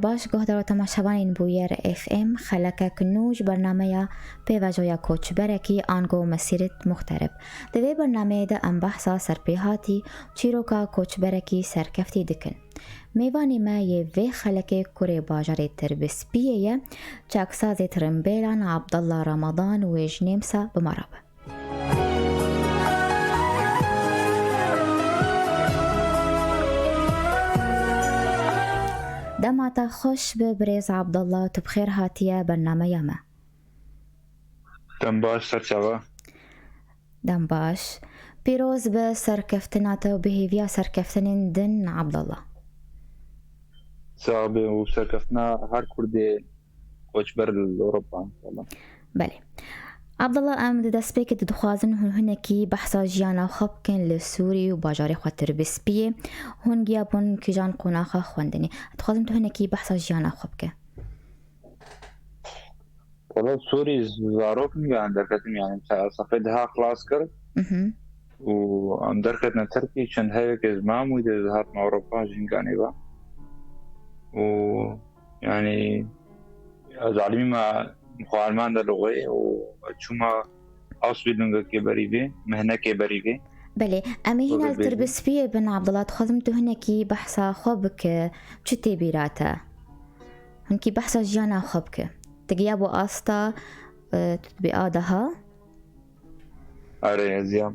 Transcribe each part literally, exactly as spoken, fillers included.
Baş, guhdar û temaşevanên Bûyer F M, xelekek nû ji bernameya Pêvajoya Koçberekî ango Mesîret Muxterib. Di vê bernameyê de em behsa serpêhatî û çîroka koçberekî serkeftî dikin. Mêvanê me yê vê xelekê kurê bajarê Tirbispiyê ye, çaksazê tirimbêlan Abdullah Ramadan wê ji Nêmsa bi me re be. Dema te xweş be birêz Abdullah, tu bi xêr hatiye bernameya me. Dem baş, serçava. Dem baş. Pîroz be serkeftina te û bi hêviya serkeftinên din Abdullah. Sax be û serkeftina her Kurdê koçber li Ewropa, inşallah. Belê. Abdullah, em di destpêkê de dixwazin hûn hinekî behsa jiyana xwe bikin li Sûrî û bajarê xwe Tirbispiyê. Hûn giyabûn kîjan qonaxa xwendinê? Dixwazim tu hinekî behsa jiyana xwe bike. Wala Sûrî zarok min, yani derketim, yani sefê deha xilas kir Mhm. û em derketine Tirkî, çend hevekê ji mam wî de hatime Ewropa, jinganê ve. Û yani ez alimî me xwe Alman de lixwe û çûma Ausbildungekê berî vê, mihnekê berî vê. Belê, em ê hîna li Tirbispiyê bin, Abdullah, dixwazim tu hinekî behsa xwe bike, çi tê bîra te? Hinkî behsa jiyana xwe bike. Tu giya bo asta, e, tu dibê a daha? Are, ez ya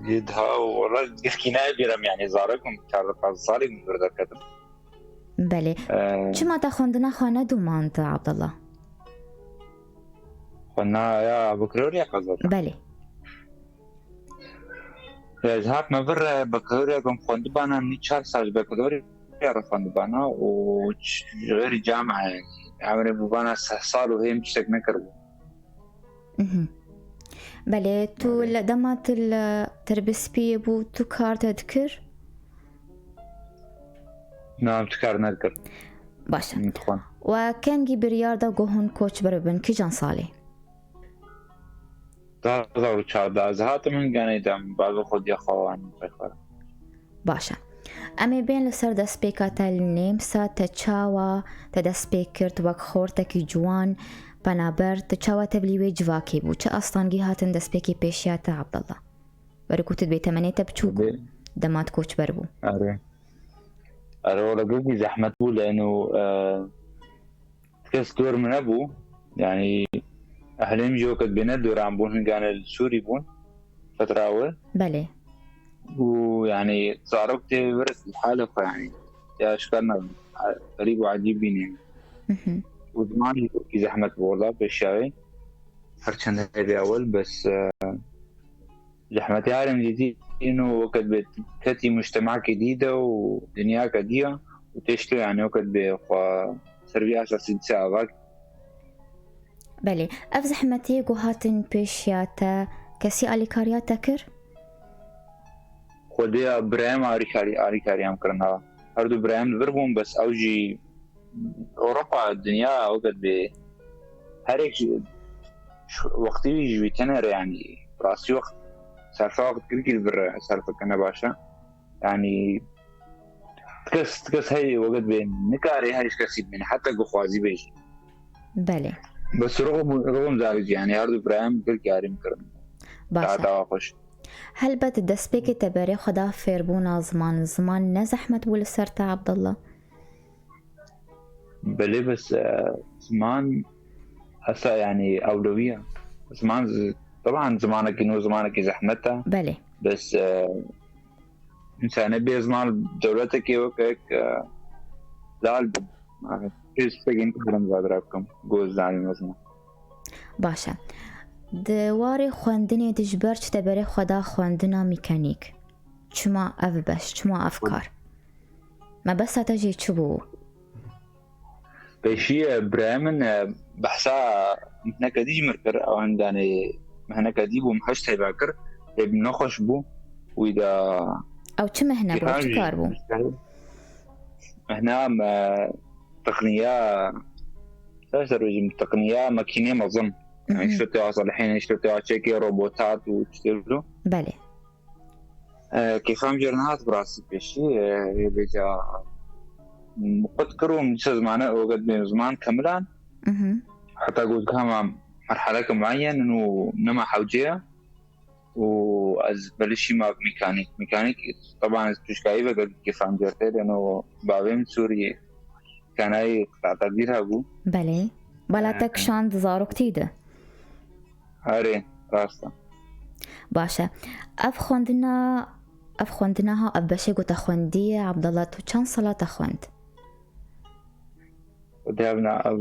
yê daha û wala gelkî nayê bîra min, yani zarok im, çardeh pazdeh salî min dur derketim. Belê. Ee, Çima te xwendina xwe nedomand, Abdullah? Xwendina ya bakalorya qezeta. Belê. Ya, ji hat me vir, e, bakalorya kom xwendibana, min çar sal ji bakalorya re xwendibana û ç-, ji xêrî camiye, yani, emrê bûbana seh sal û hêm tiştek nekiribû. Mhm. Belê, tu Belê. li dema tu li Tirbispiyê bû, tu kar te dikir? Na, em tu kar nedikir. Baş e. Min dixwend. We kengî biryar da ku hûn koçber bibin, kîjan salê? Du hazar û çardeh ez hatim, hinganê dem bavê xwe diya xwe wan xwe xwe. Baş e. Em ê bên li ser destpêka te li Nêmsa, te çawa te dest pê kir, tu wek xortekî ciwan, penaber, tu çawa tevlî wê civakê bû? Çi astangî hatin destpêkê pêşiya te, Abdullah? Were ku tu dibê temenê te biçûk bû, Dibê. Dema tu koçber bû. Are. Are, wala gelkî zehmet bû, leno, e, kes dor min nebû. Yani, ehlê min jî wekî bêne doran bûn, hingane li Sûrî bûn, fetra we. Belê. Û, yani, zarok tê vir hale xwe, yani. Ya, şikar ne, xerîb û ecîb bîne. Mhm. Û ziman jî wekî zehmet bû, wala, pêşiya wê. Her çend hebe ewel, bes, e, Zehmetê harim jî dî ino wekî dibê ketî mujtemekê dî de û dinyake dî ya û tê ji to, yani wekî dibê xwe ser vî esasî dise ava. Belê, ev zehmetiyê ku hatin pêşiya te, kesî alîkariya te kir? Xwedê ya birayê me alîkarî-, alîkariya min kirin ha. Her du birayê min li vir bûn, bes ew jî Ewropa, dinya, wekî dibê herek ji, ji wextî wî ji wî tenê re, yanî rastî wext serfe wext girgî li vir serfe kene baş e. Yanî ti kes, ti kes heyê wekî dibê nikare her ji kesî bimîne, heta ku xwazî bê jî. Belê. Bes ruxum, ruxum zarî jî, yanî her du birayê min girgî arî min kirin. Baş e. Dawa xweş. Helbet destpêkê te berê xwe da fêrbûna ziman. Ziman ne zehmet bû li ser te, Abdullah? Belê, bes, e, ziman hesa, yani, ewlewiya. Ziman z-, taban zimanekî nû, zimanekî zehmet e. Belê. Bes, e, insane bê ziman dewletekê wek, wek, e, lal bû. Yani, pêş pêgên karim zadira bikim. Goz zanî ziman. Baş e. Di warê xwendinê de ji ber çi te berê xwe da xwendina mîkanîk? Çima ev beş, çima ev kar? Mebesta te jê çi bû? Pêşî, e, birayê min, e, behsa mihneke dî ji min kir. Ew hinganê mihneke dî bû, min heşt heyva kir. Lê min nexweş bû. Wî de Ew çi mihne bû, çi kar bû? Mihna me, teqniya, ser ser bêjim, teqniya makînê mezin. Yani, Mhm. Îşte te asalihîne, îşte te çekê robotat û tiştê wilo. Belê. E, kêfa min jê re nehat bi rastî pêşî, e, vê vêca Xwe dikir û min dîsa zimane, wekî bê ziman kemilan. Mhm. Heta ku dikama merheleke mueyen û nema hewce ye. Û ez belişî ma mîkanîk. Mîkanîk, teban ez pişkayî ve gelkî fam certe, leno bavê min Sûrî kanayê qitata dîr hebû. Belê. Bala te kişand zaroktî de. Erê, rast e. Baş e. Ev xwendina, ev xwendina ha, ev beşê ku te xwendiye, Abdullah, tu çend sala te xwend? Devna, ev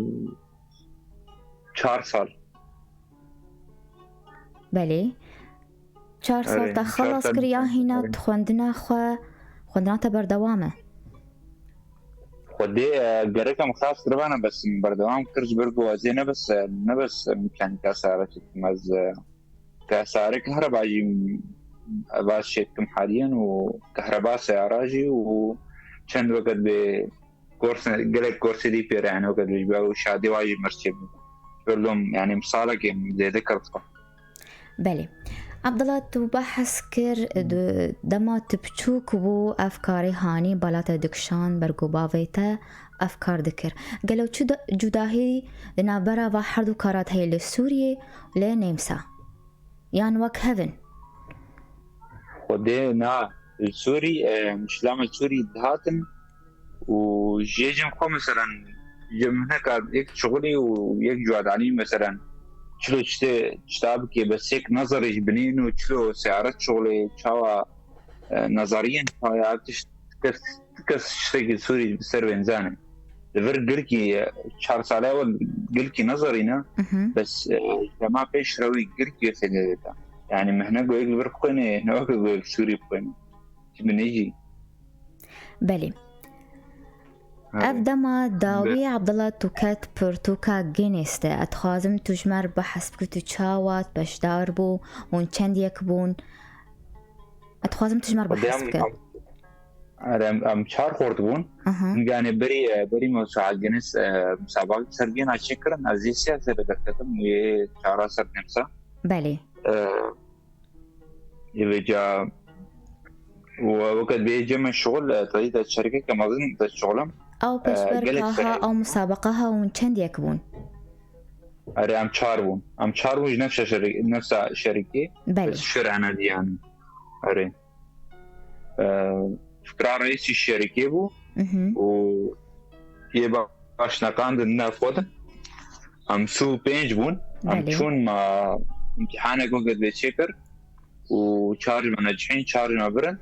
çar sal. Belê. Çar sal Erê, te çar xelas sal kir ya hîna erê. Tu xwendina xwe, xwendina te berdewam e? Xwedê, e, gerek em xelas kiribana, bes min berdewam kir, ji ber ku ez ê ne bes, e, ne bes mîkanîka seyara çêdikim. Ez, e, ke seyarê kehreba jî, e, va çêdikim haliyen û kehreba seyara jî û çend wekî bê Kors-, gelek korsê dî pê re, yani, weke dibêjî, ew şadî wa jî mir çêbû. Ji ber lom, yani, em salekê em zêde kevt xwe. Belê. Abdullah, tu behs kir, du-, dema tu piçûk bû, ev karê hanî bala te dikişand, ber ku bavê te ev kar dikir. Gelo çi de-, cudahî di navbera va her du kara de heye li Sûriyê û li Nêmsa? Yan wek hev in? Xwedê na, li Sûrî, e, şila me Sûrî dihatin û jê cem xwe, meselen, cem hineka yek şixulî û yek cuadanî, meselen, çilo çite çita bikê, bes yek nezerê ji binîn û çilo seyaret şixulê, çawa, e, nezeriyên çawa ya tişt kes, kes tiştekî Sûrî bi ser wê nizane. Li vir gilkî, e, çar sale ew gilkî nezerîne, Mhm. bes, e, dema pêş re wî gilkî fêde dida. Yani mehne goyek li vir bixwêne, ne weke goyek Sûrî bixwêne. Ji binê jî. Belê. Erê. Ev dema dawî Be- Abdullah tu ket pirtûka Guinness de. Ez dixwazim tu ji me re behs bikî tu çawa beşdar bû hûn çend yek bûn? Ez dixwazim tu ji me re Xwedê behs em, bike. em, erê, em, em çar xort bûn. Aha. Yanê berî, e, berî Mewsu'a Guinness, e, musabeqek ser Viyana çêkirin. Ez yê sê serê derketim û yê çara ser Nêmsa. Belê. E, Ê vêca û weke dibê cem şixul, e, tadî te şerikeke mezin te şixulim. Ew E, pêşberka gelek ha, serek. Ew musabeqa ha hûn çend yek bûn? Erê, em çar bûn. Em çar bûn ji nefşa şerik-, nefsa şerikê. Belê. Bes şer ene diyan. Erê. E, Fikra reîsî şerikê bû Mhm. û yê baş neqandin nav xwe de. Em sî û pênc bûn. Em Belê. çûn me îmtîhanek weke dibê çêkir û çar ji me necihîn, çar ji me birin.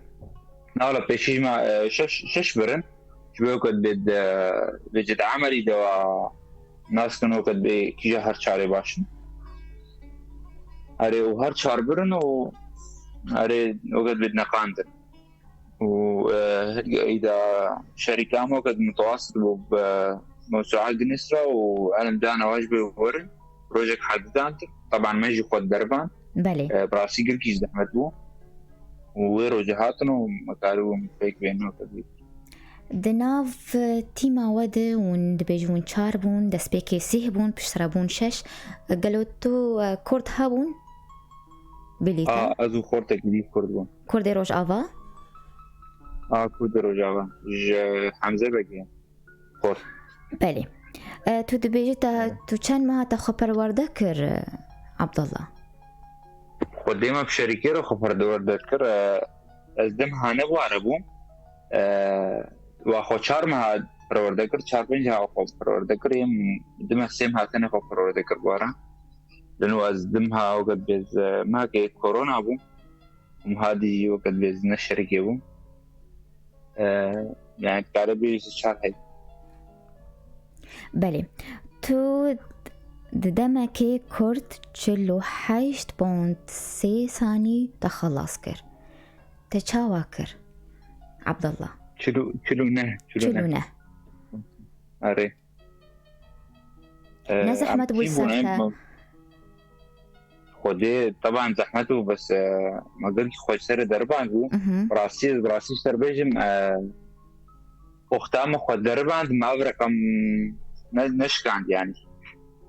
Nala pêşî ji me, e, şeş, şeş birin. Ji bo weke dibê de, vêce di emelî de wa nas kin weke dibê kîja her çarê baş in. Erê û her çar birin û erê weke dibê neqandin. û, e, îda şerîka me weke mutewasît bû bi Mewsu'a Guinness re û elim dana we ji bê werin. Rojek hedidan, teban me jî xwe dervan. Belê. E, bi rastî girkî zehmet bû. Û wê rojê hatin û me karibû pêk bênin weke dibê. Di nav tîma we de hûn dibêjin hûn çar bûn, destpêkê sîh bûn, piştre bûn şeş. Gelo tu, e, kurd hebûn? Bilî te? A, ez û xortekî dî kurd bûn. Kurdê Rojava? A, Kurdê Rojava. Ji Hemze Begê. Xort. Belê. E, tu dibêjî te, Evet. tu çend meha te xwe perwerde kir, e, Abdullah? Xwedê me bi şerîkê re xwe perwerde kir. E, ez di meha ne ware bûm. E, wa xwe çar meha perwerde kir, çar pênc meha xwe perwerde kir. Em di meh sê meha tenê xwe perwerde kir ware. Leno ez di meha weke dibê, e, mehekê korona bû. Mihadî weke dibê ne şerikê bû. E, yani kare bêjî çar hey. Belê. Tu di demekê kurt çil û heşt pond sê sanî te xelas kir. Te çawa kir, Abdullah? Çil û, çil û neh, çil û neh. Çil û neh. Erê. E, Ne zehmet em bû çî ser bûne, te? ma-, Xwedê, teban zehmet bû, bes, e, me gelkî xwe ji serê deriband bû. Mhm. Bi rastî, bi rastî ji te re bêjim, e, wexta me xwe deriband, me ev reqem ne-, neşikand, yani.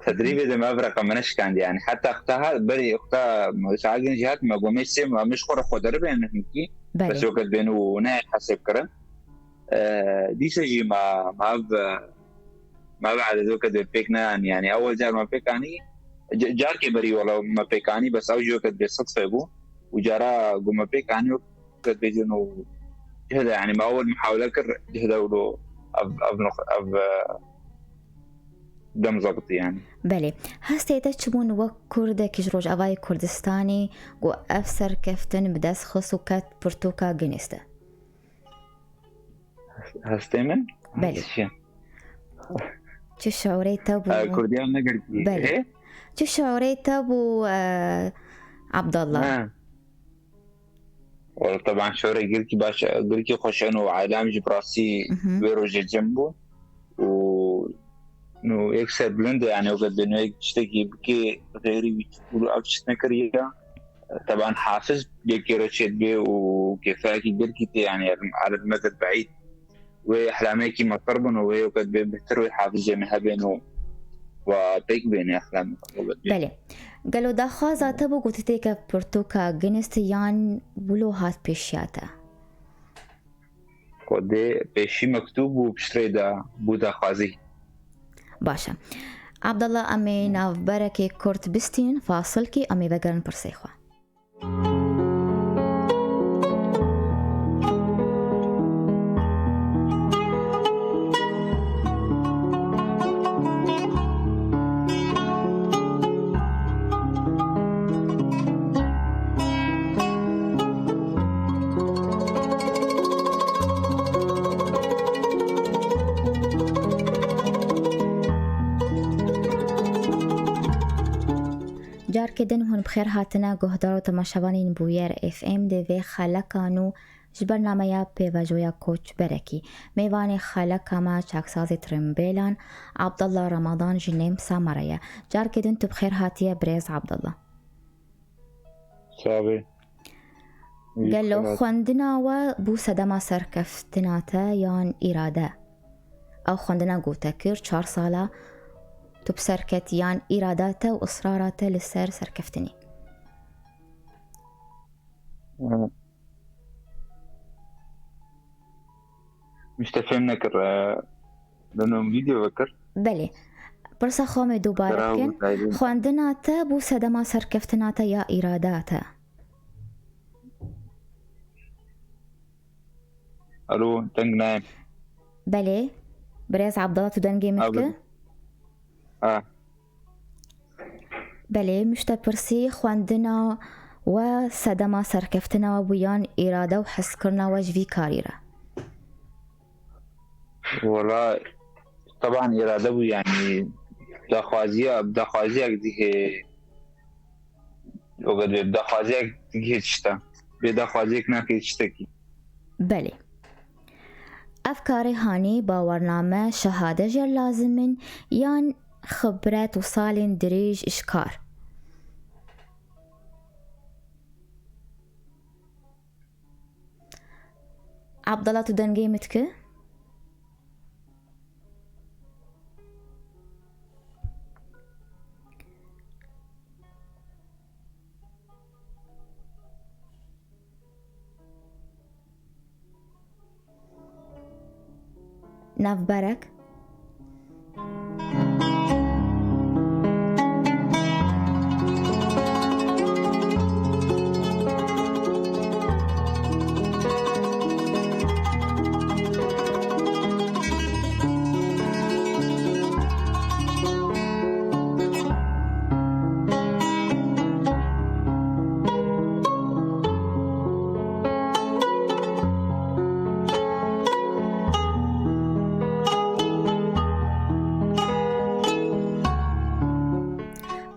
Tedrîbê de me ev reqem neşikand, yani. Heta wexta ha, berî wexta me saet jî hat, me gomê sê, me ji xwe re xwe deribên hinkî. Belê. Bes weke dibên û ne hesab kirin. E, dîsa jî me, me ev, me ev ededo ke dê pêk neanî. Yani, ewil car me pêk anî, ca-, carkê berî wela me pêk anî, bes ew jî weke dê sidfe bû. Û cara ku me pêk anî, weke dibêjin û cihde, yani, me ewil muhawele kir, cihde wilo ev, ev, nuq-, ev, e, dem zebitî, yani. Belê. Hestê te çi bûn wek Kurdekî ji Rojavayê Kurdistanê ku ev serkeftin bi dest xist û ket pirtûka Guinness de? Hestê min? Belê. Çi? Çi şiûrê te bû? E, Kurdiya ne girkî. Belê. Ê? Çi şiûrê te bû, e, Abdallah? Ha. Wala, teban şiûrê girkî baş, girkî xweşin û aîlem jî bi rastî Mhm. wê rojê cem bû. Û, nû yek serbilind e, yani, weke dê nû yek tiştekî bikê xêrî wî û ev tişt nekiriye. Teban hafiz yekê re çêdibe û kêfayekî girkî tê, yani, elim, elim me de beîd. Wê ehlamekî metir bin û wê weke dibê bihtir wê hafizê me hebên û we pêk bêne ehlamê xwe weke dibê. Belê. Gelo daxwaza te bû ku tu têke pirtûka Guinness yan wilo hat pêşiya te? Xwedê pêşî mektûb û piştrê de bû daxwazî. Baş e. Abdallah, em ê navberekê kurt bistînin, fasilkî em ê vegerin pirsê xwe. Carkê din hûn bi xêr hatine guhdar û temaşevanên Bûyer F M dê vê xeleka nû ji bernameya pêvajoya Koçberekî. Mêvanê xeleka me çaksazê trimbêlan Abdallah Ramadan ji Nêmsa me re ye. Carkê din tu bi xêr hatiye birêz Abdallah. Savê. Gelo xwendina we bû sedema serkeftina te yan îrade? Ew xwendina ku te kir çar sala, tu bi ser ketî yan îrada te û israra te li ser serkeftinê? Min ji te fêm nekir. Dano min vîdeo vekir. Belê. Pirsa xwe em ê dubare bikin. Xwendina te bû sedema serkeftina te ya îrada te? Alo, deng nayê. Belê. Birêz Abdallah, tu dengê min dikî? Ha. Belê, min ji te pirsî, xwendina we sedema serkeftina we bû yan îrade û hezkirina we ji vî karî re? Wela, teban îrade bû, yanî daxwaziya, daxwaziyek dihê, weke dibê daxwaziyek dihê tişta. Bê daxwaziyek nakê tiştekî. Belê. Ev karê hanê bawername, şehade jê lazim in yan xibret û salên dirêj ji kar? Abdallah, tu dengê min dikî? Navberek.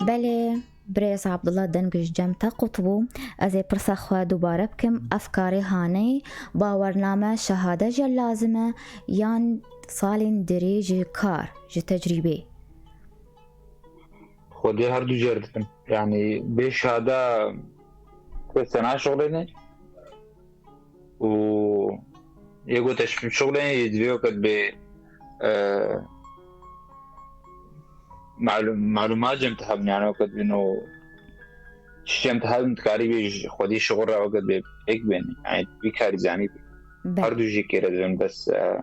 Belê, birêz Abdullah, deng ji cem te qut bû. Ez ê pirsa xwe dubare bikim. Ev karê haneyê bawername, şehade jê lazim e yan salên dirêj ji kar, ji tecrîbê? Xwedê her du jêr dikim. Yanî bê şehada kes te naşixulêne û yê ku te şixulêne yê divê weke dibê, e, malûm-, malûmat cem te hebin, yani weke dibin û çi cem te hebin dikarî bê ji xwedî şixul re weke dibê pêk bêne. Yani vî karî zanî bê. Her du jî kêre dibin, bes, e,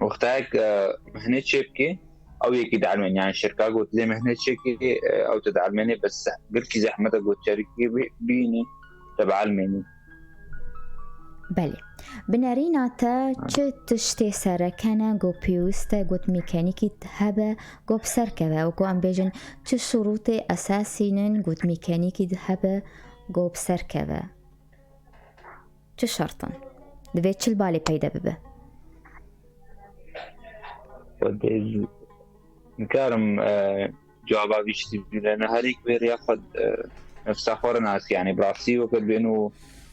wextayek, e, mihnê çêbikê, ew yekî dielmên, yani şirka got lê mihnê çêbikê, e, ew te dielmênê, bes zeh-, gelkî zehmet e got şirkê bî-, bînî, te bielmênî. Belê. Bi nerîna te çi tiştê sereke ne ku pêwîst e ku mîkanîkî hebe ku bi ser keve û ku em bêjin çi şurûtê esasî nin ku mîkanîkî hebe ku bi ser keve? Çi şert in? Divê çi li balê peyde bibe? Xwedê nikarim, e, cewaba vî ştî bîne. Her yek vê rêya xwe, e, nefsa xwe re nas, yani bi rastî weke dibên û,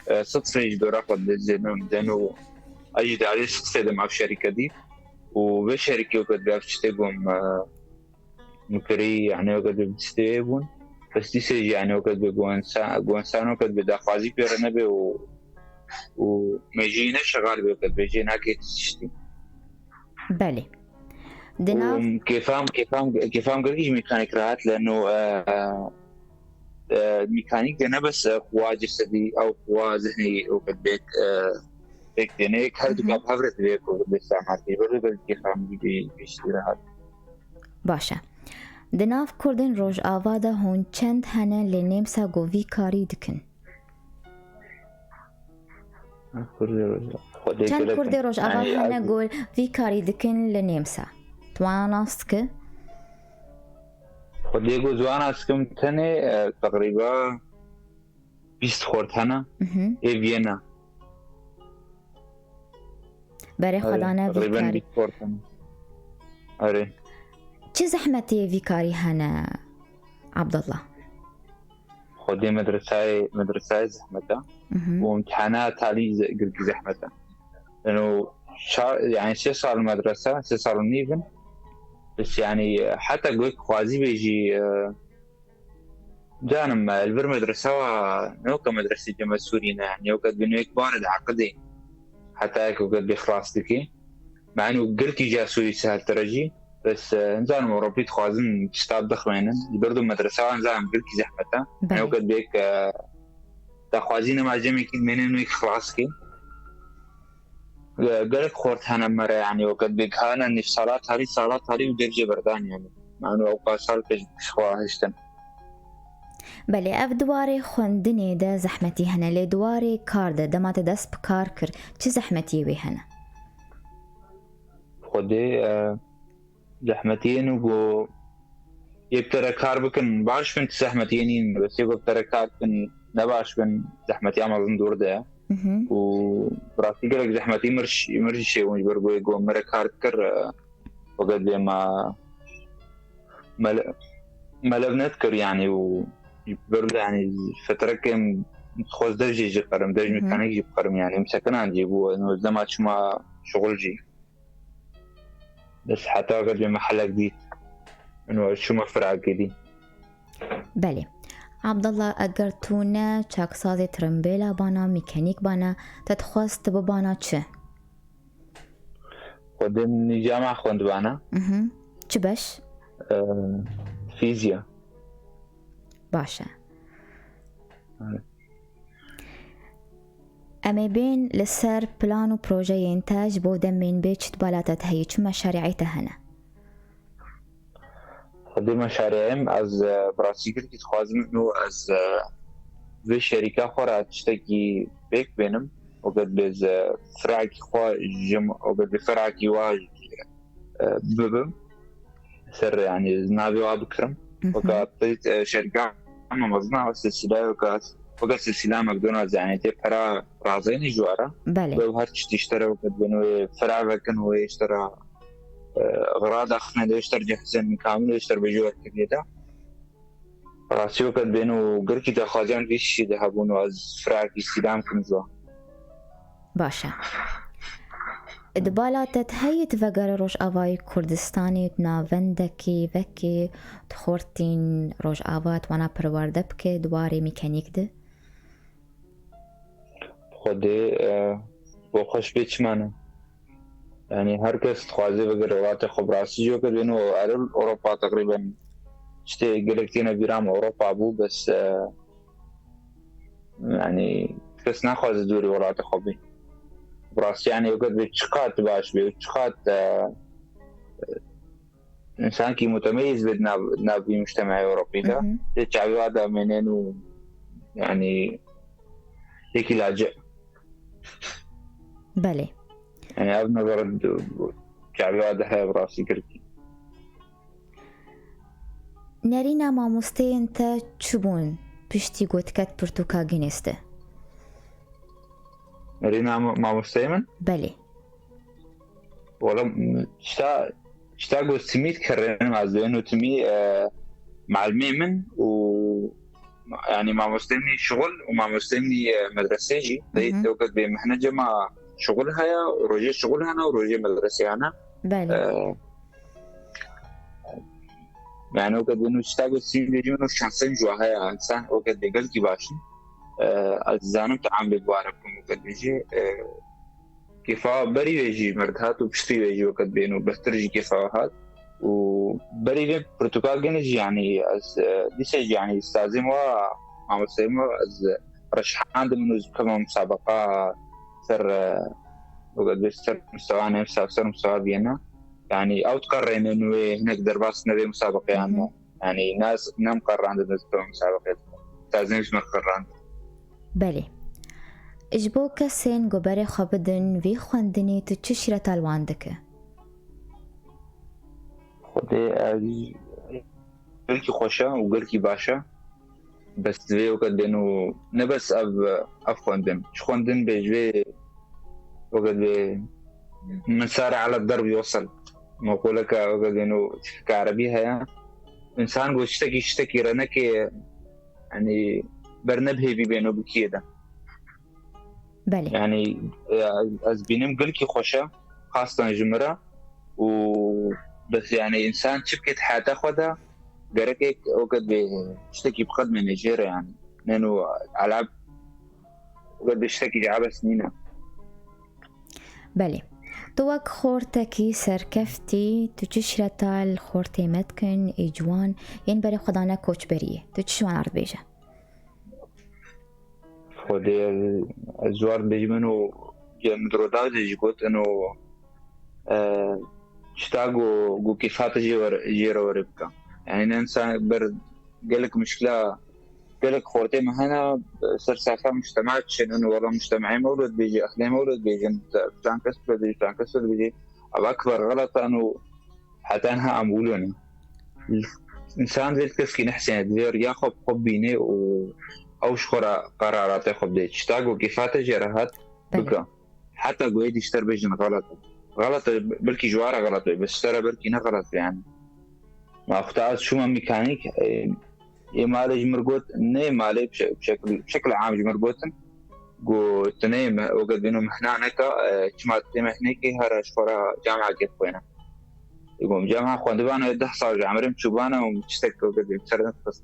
e, sed serê ji dora xwe dizênin den û ez jî diarê sed serê de me ev şerîke dît û vê şerîkê weke dibe ev tiştê bûm, e, min kirî, yani weke dibe tiştê bûn. Bes dîsê jî yani weke dibe ku insan, ku insan weke dibe daxwazî pê re nebe û, û me jî neşexar be weke dibe jê nake tiştî. Belê. Di nav Û kêfam, kêfam, kêfam gelkî ji mîkanîk rahat le no, e, e, mîkanîk de ne bes, e, quwa cesedî, ew quwa zihnî û bêk, e, pêk têne, her du Hı hı. ka bi hev re divê ku bi samartî, bi rû gelkî kêfam jî bê, bê jî rahat. Baş e. Di nav Kurdên Rojava de hûn çend hene lê nêmsa ku vî karî dikin? Kurdê Rojava. Xwedê Çend gelek Kurdê in. Rojava Yani hene ez ku vî karî dikin li nêmsa? Tu wan nas dike? Xwedê ku ziwana sikim tenê, e, teqrîba bîst xort hene. Mhm. Ê viyena. Berê Erê, xwe dane vî teqrîben karî. bîst xort hene. Erê. Çi zehmetê vî karî hene, Abdullah? Xwedê medresayê, medresayê zehmet e. Mhm. Û imtihana talî ze-, girkî zehmet e. Eno şa-, yani sê sal medrese, sê sal û nîv in. Bes yani heta goy xwazî bê jî, e, canim, e, li vir medrese wa ne weke medresê cema Sûrî ne, yani weke binêk bar e diheqidê. Heta yek weke bê xilas dikê. Me'nû gelkî jî ya Sûrî seheltir e jî. Bes, e, nizanim Ewropî dixwazin tişta bixwînin. Li ber du medresa wan nizanim gelkî zehmet e. Belê. Ew ket bêk, e, daxwazî nema cemekî dimêne nû yek xilas kê. E, gelek xort hene mere, yani, weket bêk hane nîv sala tarî, sala tarî û dercê berdan, yani. Me'nû ew qas sal pêş xwe hiştin. Belê, ev di warê xwendinê de zehmetî hene, lê di warê kar de, dema te dest bi kar kir, çi zehmetiyê wê hene? Xwedê, e, zehmetiyên û ku yek tere kar bikin baş bin, ti zehmetiyê nîn. Bes yek tere kar bikin ne baş bin, zehmetiya mezin dûr de ye. Mhm. Û bi rastî gelek zehmetî mir, mir jî çêbûn ji ber ku yek ku min re kar dikir, e, weke dibê me, me, me lev nedikir, yani, û ji ber wê, yani, fetrekê min dixwest dev jî jî qerim, dev ji Mhm. mekanik jî biqerim, yani, min sekinan jî bû, ez dema çima şixul jî. Bes heta weke dibê me helek dît. Min we çûme firakê dî. Belê. Abdullah, eger tu ne çaksazê tirimbêla bana, mîkanîk bana, te dixwest tu bibana çi? Xwedê min nîjama xwendibana. Mhm. Çi beş? Ee, fîzya. Baş e. Evet. Em ê bên li ser plan û projeyên te ji bo demên bê çi di bala te de heye, çi meşarî'ê te hene? Xwedê meşarî'ê min, ez, e, bi rastî girkî dixwazim û ez, e, vê şerîka xwe re tiştekî pêk bênim. Weke dibê ez, e, firakî xwe ji, weke dibê firakî wa, e, bibim. Ser, yani, navê wa bikirim. Mhm. Weke peyt, e, şerîka me mezin e, silsîle weke, weke silsîla McDonald's, yani, tê pera razeyne ji we re. Belê. Ew her tiştî ji te re weke dibên wê fira vekin, wê ji te re, e, xira daxifine, wê ji te re cehizin, kamil wê ji te re bêjî wekiriyê de. Rastî weke dibên û girkî daxwaziyan vî tiştî de hebûn û ez firakî sîlam kim ji we. Baş e. Di bala te heye tu vegere Rojavayê Kurdistanê, tu navendekê vekê, tu xortên Rojava tu wana perwerde bike di warê mîkanîk de? Xwedê, e, bo xweş bê çima ne? Yani her kes dixwaze vegere welatê xwe, bi rastî jî weke dibên û erê Ewropa teqrîben tiştê gelek têne bîra min Ewropa bû, bes, e, yani kes naxwaze dûrî welatê xwe bê. Bi rastî, yanî, wekî dibê çiqat baş bê û çiqat, e, însankî mutemeyîz bê di nav, di nav vî mujtemeyê Ewropî de. Mhm. Lê çavê wa de mînin û, yanî, yekî lace. Belê. Yanî, ev nezar çavê wa de heye bi rastî girkî. Nerîna mamosteyên te çi bûn piştî ku diket pirtûka Guinness de? Nerîna ma-, mamosteyê min? Belê. Wala, m-, tişta, tişta ku timî dikerînim ez dibênim û timî, e, malimê min û, yanî, mamosteyê min şixul û mamosteyê min, e, medresê jî. Dê Mhm. te wekî dibê mehne cema şixul heye, rojê şixul hene û rojê medresê hene. Belê. E, yanî, wekî dibê nû tişta ku timî dibêjim, nû şansên ji wa heye, însan wekî dibê gelkî baş in. E, ez dizanim tu em bê biware bikim wekî dibêjî. E, Kêfa berî wê jî me re dihat û piştî wê jî wekî dibê nû bêhtir jî kêfa we hat. Û berî vê pirtûka Guinness jî, yanî, ez, e, dîse jî, yanî, stazên wa, mamosteyên wa, ez, e, reşhandim û ez bikevim musabeqa ser, e, wekî dibê ser mustewa nêm, ser, ser mustewa Viyana. Yanî, ew diqerrênin wê hinek derbas nebe musabeqeyan Hı hı. me. Yanî, nas, nem qerrandin ez bikevim musabeqê. Stazên jî me qerrandin. Belê. Ji bo kesên ku berê xwe bidin vî xwendinê, tu çi şîreta li wan dike? Xwedê, e, gelkî xweş e û gelkî baş e. Bes divê wekî dibê nû ne bes ev, ev xwendin. Çi xwendin bê ji vê wekî dibê "من سارع على الضرب يوصل". Meqoleke wekî dibê nû çifteke erebî heye. Însan ku tiştekî, tiştekî re neke, yanî, ber nebihêvî bê nû bikiyê de. Belê. Yanî, e, ez bînim gelkî xweş e, xastan ji min re û bes, yanî, însan çi bike di heyata xwe de, gerek wekî dibê tiştekî biqedimêne jê re, yanî. Neno elab wekî dibê tiştekî ji ebes nîne. Belê. Tu wek xortekî serkeftî, tu çi şîreta li xortê me dikin, ê ciwan, yên berê xwe dane koçberiyê? Tu çi ji wan re dibêje? Xwedê, ez, ez ji wan re dibêjim, ino cem min di roda jî got, ino, e, tişta ku, ku kêfa te jê were, jê re were bike. Yanî, ne însan ber gelek mişkila, gelek xortê me hene, ser safa mujtema diçin, ino wela mujtemeyê me wilo dibêje, ehlê me wilo dibêjin, filan kes wilo dibêje, filan kes wilo dibêje. Eva kibar xelet e, ino heta niha em wilo ne. Însan vê keskî nehsîne, divê riya xwe bi xwe bîne û ew ji xwe re qerarata xwe bide. Tişta ku kêfa te jê re hat, Belê. bike. Heta ku êdî ji te re bêjin xelet e. Xelet e, belkî ji wan re xelet be, bes ji te re belkî ne xelet be, yanî. Ma xwe ez çûme mîkanîk, e, ê malê ji min re got, ne malê bi şe-, bi şekil, bi şekil am ji min re gotin, got, tu neyê me, wekî dibê nû mehna neke, e, çima tu tê mehnekê, here ji xwe re camekê bixwîne. Ê, got, cama xwendibane, deh sal ji emrê min çûbane û min tiştek wekî dibê ser nedixist.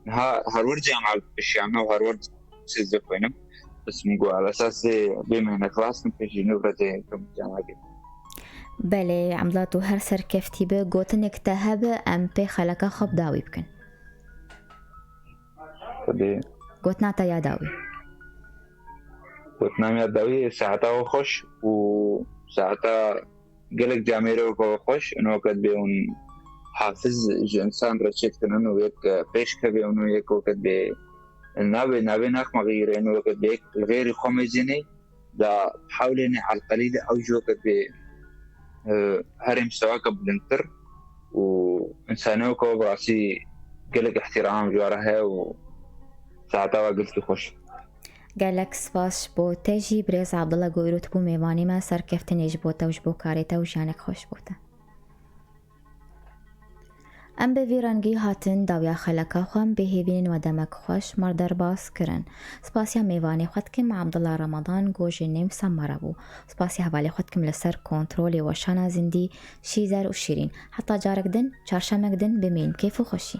Niha her wir cama li pêşiya me û her wir sêzdeh xwînim. Bes min got, ala esasê bê mehne xilas kim, pêşî nû re tê kim cama gê. Belê, Emdila, tu her serkeftî be, gotinek te hebe, em pê xeleka xwe bi dawî bikin. Xwedê. Gotina te ya dawî. Gotina min ya dawî, saeta we xweş û saeta gelek camêrê weke we xweş, ino weke dibê hûn hafiz ji însan re çêdikin, ino yek, e, pêş kevê, ino yek weke dibê navê, navê naxme xeyîrê, ino weke dibê yek li xêrî xwe mêzênê, da hewlênê elqelîlê ew jî weke dibê, e, herê mistewake bilindtir û însanê weke we bi rastî gelek îhtîram ji we re heye û saeta we gelkî xweş. Gelek spas ji bo te jî, birêz Abdullah, ku îro tu bû mêvanê me, serkeftinê ji bo te û ji bo karê te û jiyanek xweş bo te. Em bi vî rengî hatin dawiya xeleka xwe, em bê hêvînin we demek xweş, me re derbas kirin. Spasiya mêvanê xwe dikim, Abdullah Ramadan, ku ji Nêmsa me re bû. Spasiya hevalê xwe dikim li ser kontrolê, Weşana Zindî, Şîzer û Şîrîn. Heta carek din, çarşemek din, bimînin kêf û xweşî.